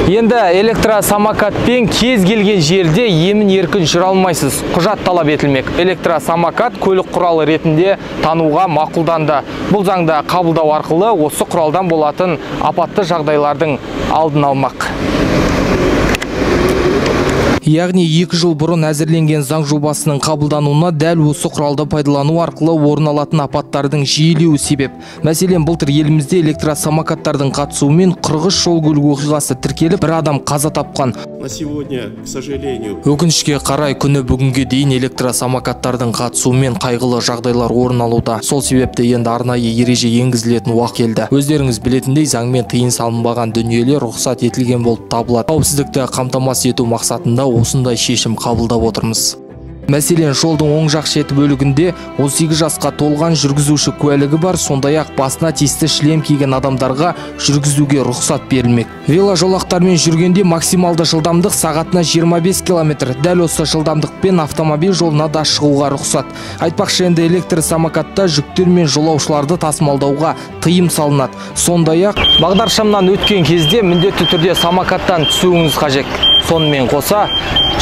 Енді электросамокатпен кез келген жерде емін еркін жүре алмайсыз. Құжат талап етілмек. Электросамокат көлік құралы ретінде тануға мақұлданды. Бұл заңды қабылдау арқылы осы құралдан болатын апатты жағдайлардың алдын алмақ. Яғни 2 жыл бұрын әзірленген заң жобасының қабылдануына дәл осы құралды пайдалану арқылы орын алатын апаттардың жиілеуі себеп. Мәселен, былтыр елімізде электросамокаттардың қатысуымен 43 жол көлік оқиғасы тіркеліп, бір адам қаза тапқан. На сегодня, к сожалению, өкінішке қарай, күні бүгінге дейін электросамокаттардың қатысуымен қайғылы жағдайлар орын алуда. Сол себепті енді арнайы ереже енгізілетін уақыт келді. Өздеріңіз білетіндей, заңмен тыйым салынбаған дүниелер рұқсат етілген болып табылады. Қауіпсіздікті қамтамасыз ету мақсатында осындай шешім қабылдап отырмыз. Мәселен, жолдың оң жақ шеті бөлігінде 18 жасқа толған жүргізуші куәлігі бар, сондай-ақ басына тиісті шлем киген адамдарға жүргізуге рұқсат берілмек. Веложолақтармен жүргенде максималды жылдамдық сағатына 25 километр. Дәл осы жылдамдықпен автомобиль жолына да шығуға рұқсат. Айтпақшы, енді электросамокатта жүктер мен жолаушыларды тасымалдауға тыйым салынады. Сондай-ақ бағдаршамнан өткен кезде міндетті түрде самокаттан түсуіңіз қажет. Сонымен қоса,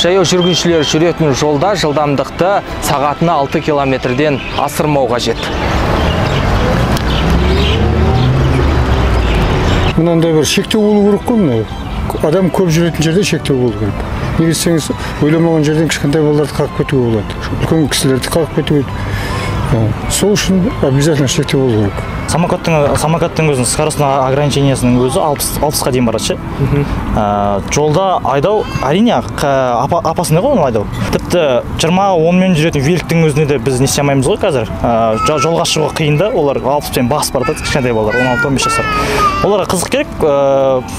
жаяу жүргіншілер жүретін жолда жылдамдықты сағатына 6 километрден асырмау қажет. Мынандай бір шектеу болу керек қой, мынау. Адам көп жүретін жерде шектеу болу керек. Неге десеңіз, ойламаған жерден кішкентай балаларды қағып кетуге болады, үлкен кісілерді қағып кетуге. Сол үшін обязательно шектеу болу керек. Самокаттың өзінің скоростной ограничениесінің өзі 60-қа дейін барады ше. Жолда айдау әрине опасный ғой, оны айдау. Тіпті 20-10-мен жүретін великтің өзіне де біз не істей алмаймыз ғой қазір. Жолға шығуға қиын да, олар 60-пен басып баратады, кішкентай балалар, 16-15 жасар. Оларға қызық керек,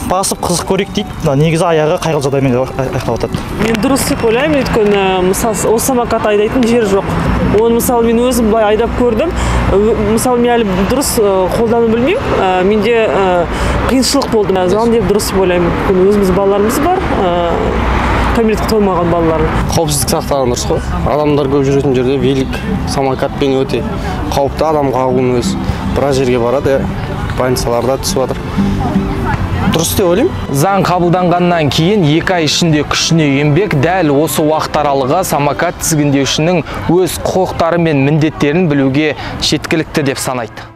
басып қызық көрейік дейді. Негізі аяғы қайғылы жағдаймен аяқталып жатады. Мен дұрыс деп ойлаймын, өйткені мысалы осы самокат айдайтын жер жоқ. Оны мысалы мен өзім былай айдап көрдім. Мысалы мен әлі дұрыс қолдану білмеймін. Менде қиыншылық болды. Заң деп дұрыс деп ойлаймын. Өзіміз балаларымыз бар, кәмелетке толмаған балалар. Қауіпсіздік сақтаған дұрыс қой. Адамдар көп жүретін жерде велик, самокатпен өте қауіпті, адам қағуының өзі. Біраз жерге барады, больницаларда түсіп жатыр. Дұрыс деп ойлаймын. Заң қабылданғаннан кейін 2 ай ішінде күшіне енбек. Дәл осы уақыт аралығы самокат тізгіндеушінің өз құқықтары мен міндеттерін білуге жеткілікті деп санайды.